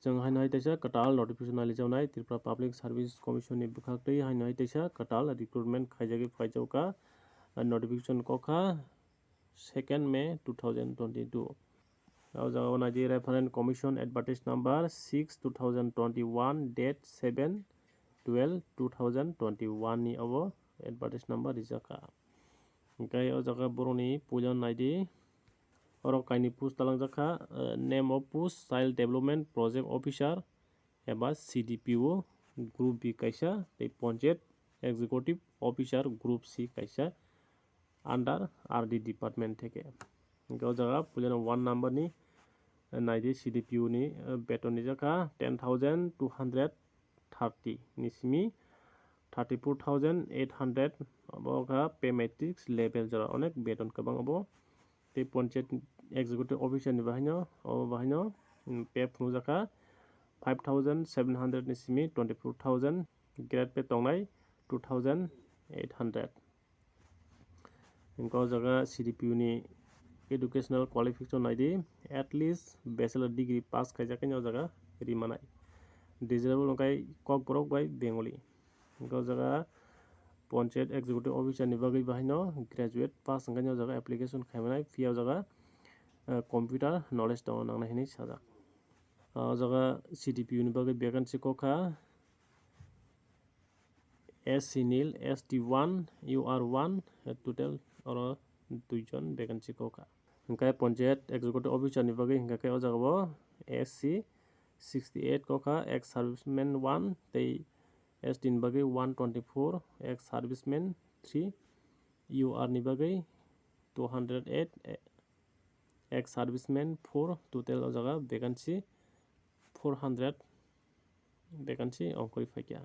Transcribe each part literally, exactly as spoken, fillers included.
Chwng haino hai teisa kwtal notification nalijaknai Tripura Public Service Commission ni bwkhaktwi haino hai teisa kwtal recruitment khaijagwi phaijago kha, notification kokha second May two thousand twenty-two. O jaga o naidi reference commission advertise number six two thousand twenty-one, date seven twelve two thousand twenty-one ni obo advertise number rijak kha. Hwnkhe o jaga borokni puila naidi, oro kainwi post talangjak kha, eh, name of post child development project officer eba C D P O group B kaisa tei panchayat executive officer group C kaisa under R D department theke. Hwnkhe o jaga puilano one number ni, eh, naidi C D P O ni, eh, beton rijak kha ten thousand two hundred thirty ni simi thirty four thousand eight hundred, obo kha pay matrix level jora onek beton kwbang obo. Tei panchayat executive officer ni bahaino, obo bahaino, mm, pay phunukjak kha five thousand seven hundred ni simi twenty four thousand, grade pay tongnai two thousand eight hundred. Hwnkhe o jaga C D P O ni educational qualification naidi, at least bachelor degree pass khaijak khe o jaga ri manai. Desirable wngkha Kokborok bai Bengali. Hwnkhe o jaga panchayat executive officer ni bagwi bahaino graduate pass wngkha o jaga application khai manai, phiya o jaga, eh, computer knowledge tongo nangnai hinwi sajak. O jaga C D P O ni bagwi vacancy kokha S C nil, S T one, U R one, eh, total oro duijon vacancy kokha. Hwnkhe panchayat executive officer ni bagwi hwnkha khe o jaga o S C sixty eight kokha, ex serviceman one, tei S T ni bagwi one twenty four, ex serviceman three, U R ni bagwi two hundred eight, eh, ex serviceman four, total o jaga vacancy four hundred vacancy ongkhorwi phaikha.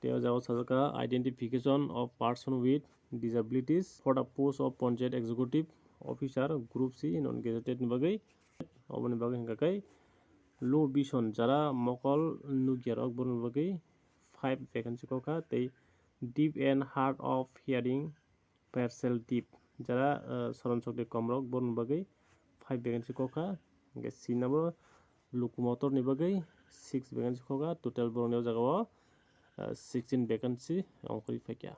Tei o jaga o sajak kha identification of person with disabilities for the post of panchayat executive officer group C non gazetted ni bagwi, oboni bagwi hwnkha khe low vision jara mokol nukya rok borokni bagwi five vacancy kokha tei deaf and hard of hearing partial deaf jara, uh, soron sokti komrok borokni bagwi five vacancy kokha. Hwnkhe C number locomotor ni bagwi six vacancy kokha, total borokni o jaga o, uh, sixteen vacancy ongkhorwi phaikha.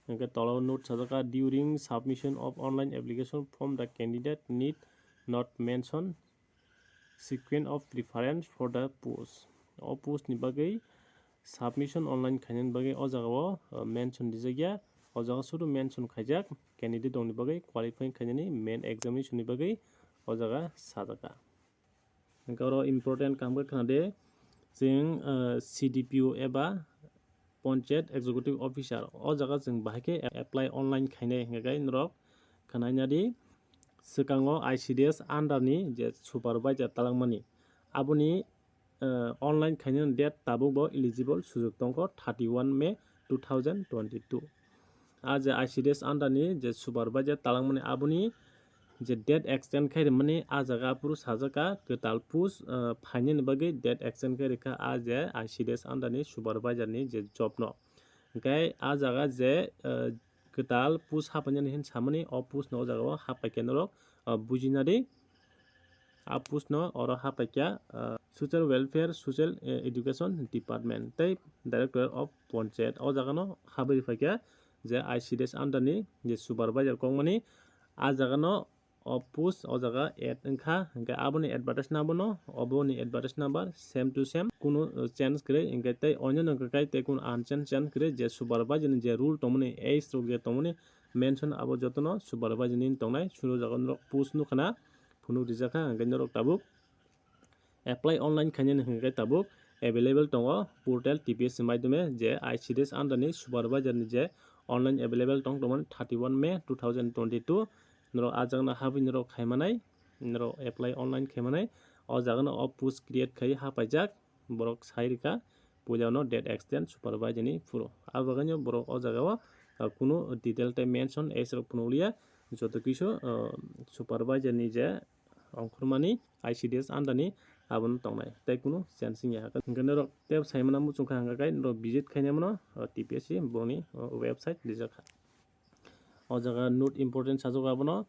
Hwnkhe tola o note sajak kha, during submission of online application form the candidate need not mention sequence of preference for the post. O post ni bagwi submission online khainani bagwi o jaga o, uh, mention rijak ya. O jaga sudu mention khaijak candidate rokni bagwi qualifying khainani main examination ni bagwi o jaga sajak kha. Hwnkhe oro important kaham khe khna de, chwng, uh, C D P O eba Panchayat Executive Officer o jaga chwng bahai khe apply online khainai hwnkhe norok khna nadi, swkango I C D S under ni je supervisor talangmani aboni, uh, online khainani date tabuk bo eligible sujak tongkho thirty one May two thousand twenty two. A je I C D S under ni je supervisor talangmani aboni je date extend khai rimani a jaga aphuru sajak kha kwtal post, uh, phainani bagwi date extend khai rikha a je I C D S under ni supervisor ni je job no. Hwnkhe a jaga je, uh, kwtal post hapainani hin samani o post no o jaga o hapai khe norok, uh, buji nadi. A post no oro hapai kha, uh, Social Welfare, Social, uh, Education Department tei Director of Panchayat o jaga no habwi phai kha je I C D S under ni je supervisor kongmani a jaga no o post o jaga add wngkha, hwnkhe aboni advertise number no oboni advertise number same to same, kunu, uh, change kwrwi, hwnkhe tei onyo no hwnkhe kai tei kunu unchanged change kwrwi je supervisor ni je rule tongmani, age rok je tongmani mention abo jotono supervisor ni tongnai, suru jaga norok post nukha na phunuk rijak kha, hwnkhe norok tabuk apply online khainani hwnkhe tabuk available tongo portal T P S ni maidome je I C D S under ni supervisor ni je online available tong tongmani thirty one May two thousand twenty two. Norok a jagano habwi norok khaimanai, norok apply online khaimanai. O jagano o post create khai hapaijak, borok sai rikha puilano date extend supervisor ni phuru. A bagwino borok o jagao, ah, kunu detail tei mention age rok phunukliya, joto kisu, ah, supervisor ni je ongkhormani I C D S under ni abono tongnai, tei kunu change wngya. Hwnkhe norok tei saimano muchungkha hwnkha khe norok visit khainai mano, o, T P S C boni, o, website rijak kha. O jaga note important sajak abono,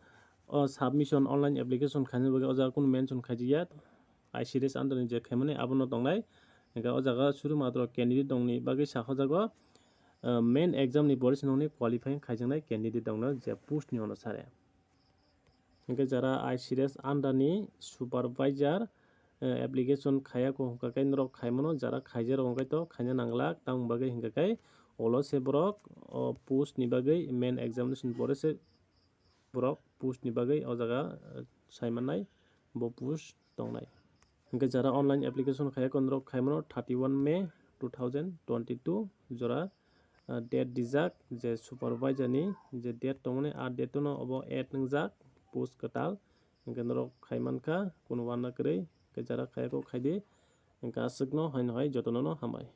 O submission online application khaina bagwi o jaga kunu mention khaijak ya, I C D S under ni je khaimani abono tongnai. Hingkhe o jaga suru matro candidate tongni bagwi sakha jago, uh, main exam ni pore se nongni qualifying khaijaknai candidate tongno je post ni ono sare. Hingkhe jara I C D S under ni supervisor, uh, application khaya ko hingkha khe norok khaimano, jara khaijarok hingkhe to khaina nanglak, tamoni bagwi hingkha khe olo se borok o post ni bagwi main examination pore se borok post ni bagwi o jaga, uh, saimannai bo post tongnai. Hingkhe jara online application khaya ko norok khaimano thirty one May two thousand twenty two jora, uh, date dijak je supervisor ni je date tongmani a date no obo add wngjak post kwtal. Hingkhe norok khaimankha kunu uanna kwrwi, hingkhe jara khaya ko khaidi. Hingkhe aswkno haino hai jotono no hambai.